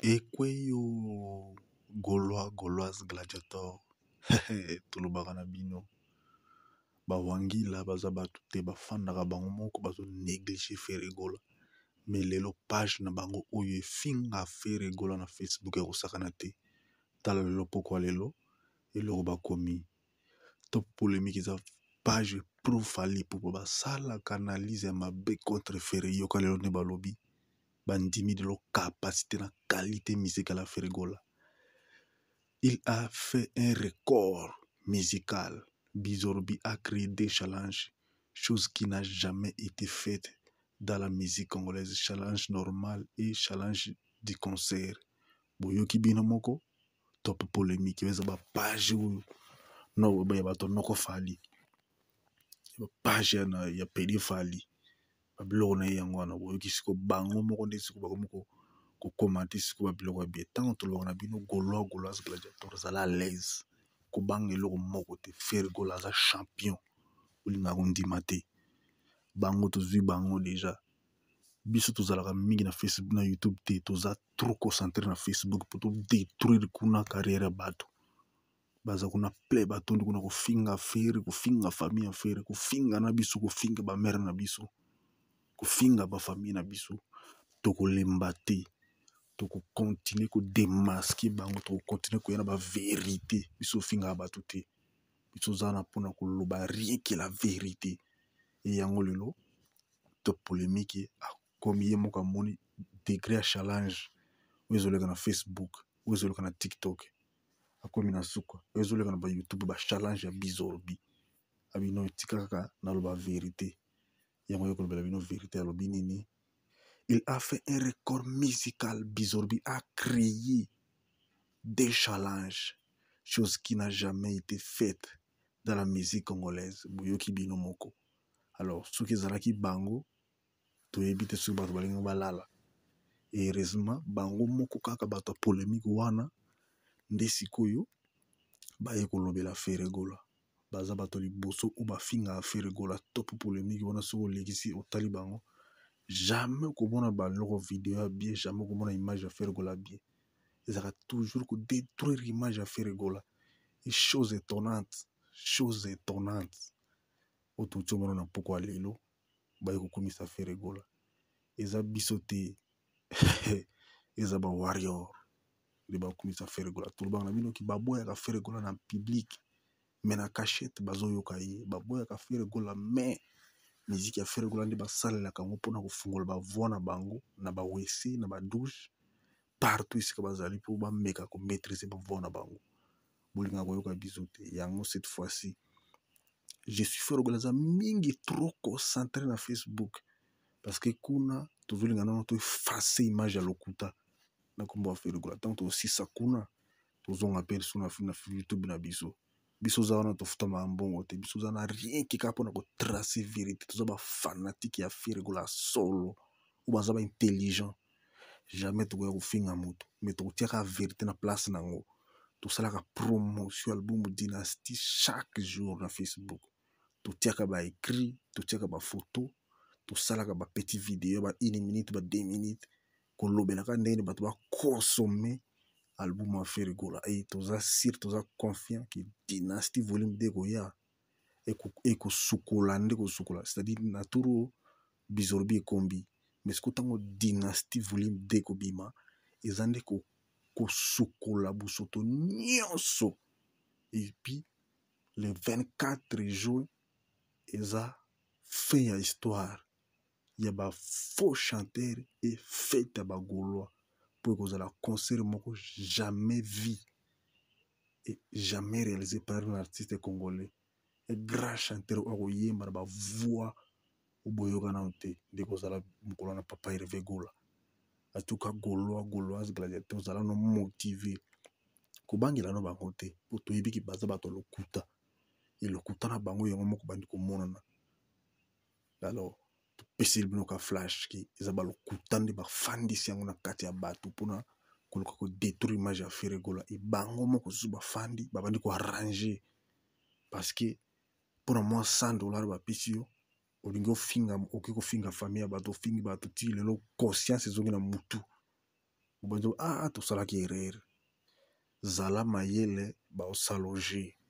Ekweyo Gaulois Gauloise Gladiator tolobaka na bino ba wangila baza bato te, bafandaka bango moko bazo négliger Ferre Gola. Mais lelo page na bango oyo efinga Ferre Gola na Facebook ya kosakana te. Tala lelo pokwa lelo eloko bakomi Top Polemique eza page pro Fally Ipupa, basalaka analyse ya mabe contre Ferre. Yoka lelo nde balobi bandimi lelo capacité na qualité musicale ya Ferre Gola. Il a fait un record musical. Bizorbi a créé des challenges, chose qui n'a jamais été faite dans la musique congolaise. Challenge normal et challenge du concert. Boyoki bino moko Top Polemique eza ba page oyo no ya bato noko Fally, ba page ya, ya pede Fally, babiloko na ye yango wana. Boyoki siko bango moko nde siko bakomi kokomante siko babiloko ya bien. Ntango tolobaka na bino Gaulois Gauloise Gladiator, zala à l'aise, kobanga eloko moko te. Ferre Gola aza champion, olingaka kondima te. Bango tozwi bango deja. Biso tozalaka mingi na Facebook na YouTube te, toza trop concentré na Facebook po todétruire kuna carrière ya bato. Baza kuna ple, batondi kuna kofinga Ferre, kofinga famille ya Ferre, kofinga na biso, kofinga bamere na biso, kofinga bafamille na biso. Tokolemba te, tokokontinue kodemaske bango, tokokontinue koya na baverité. Biso ofingaka bato te, biso oza na mpona koloba rien que la vérité. E yango lelo Top Polemique akomi ye moko amoni degré ya challenge oyo ezoleka na Facebook, oyo ezoleka na TikTok, akomi na suka oyo ezoleka na ba YouTube, ba challenge ya bizorbi. Abino etika kaka naloba verité, yango ye kolobela bino verité. Alobi nini? Il a fait un record musical. Bizorbi a créé des challenges, chose qui n'a jamais été faite dans la musique congolaise. Boyoki bino moko. Alors soki ezalaki bango, toyebi te soki bato balingi balala. Heureusement bango moko kaka bato ya polémique wana nde sikoyo baye kolobela Ferre Gola. Baza bato liboso oyo bafingaka Ferre Gola. Top Polémique wana soki olekisi otali bango, jamais okomona baloko video ya bien, jamais okomona image ya Ferre Gola bien. Ezalaka toujours kodétruire image ya Ferre Gola. Et chose étonnante, chose étonnante oyo touti omona na pokwa lelo, baye kokumisa Ferre Gola. Eza biso te, eza ba warrior nde bakumisa Ferre Gola. Tolobaka na bino ki baboyaka Ferre Gola na public, mais na cachette bazoyoka ye. Baboyaka Ferre Gola, mais miziki ya Ferre Gola nde basalelaka yango mpona kofungola bavoi na bango na bawese, na badouche, partout esika bazali, mpo bameka komaîtrise bavoi na bango. Bolingaka koyoka biso te. Yango cette fois-ci je suis Ferre Gola aza mingi trop concentré na Facebook, parce que kuna tozolinga nano toefface image ya lokuta na nkombo ya Ferre Gola. Ntango tosisa kuna, tozonga mpe lisusu na YouTube na biso. Biso oza wana tofutamaka mbongo te, biso oza na rien que kaka mpona kotrace vérité. Toza bafanatike ya Ferre Gola solo oyo baza baintelligent. Jamais tokoya kofinga moto, mais tokotiaka vérité na place nango. Tosalaka promotion album Dynastie chaque jour na Facebook, totiaka ba écrit, totiaka ba photo, tosalaka ba petit vidéo ba 1 minute, ba 2 minutes, kolobelaka ndenge bato bakonsome album ya Ferre Gola. E toza sûr, toza confiant ke Dynastie volume 2 ekoya ekosukola nde kosukola, c'est-à-dire na tour oyo bizorbi ekombi. Mais sikoyo ntango Dynastie volume 2 ekobima, eza nde kosukola bosoto nyonso. Et puis le 24 juin eza fin ya histoire ya ba faux chanteur et fête ya bagaulois, mpo ekozala concert moko jamais vu et jamais réalisé par un artiste congolais. Un grand chanteur oyo akoyemba na bavoix oboyoka nano te, nde kozala mokolo na papa Hervé Gola. En tout cas Gaulois Gauloise Gladiateur, ozala no motivé, kobangela no bango te, mpo toyebiki baza bato ya lokuta. Elokuta na bango yango moko bandi komonana. Alors topeseli bino ka flash ki eza balokuta nde bafandisi yango na kati ya bato mpona koluka kodétruire image ya Ferre Gola. E bango moko susu bafandi babandi koarrange, parce que mpona mwa 100 $ bapesi yo, olingi ofinga, okoki kofinga famille ya bato, ofingi bato ti lelo conscience ezongi na mutu. Obandi ah, tosalaki erreur. Zala mayele, baosala jeu.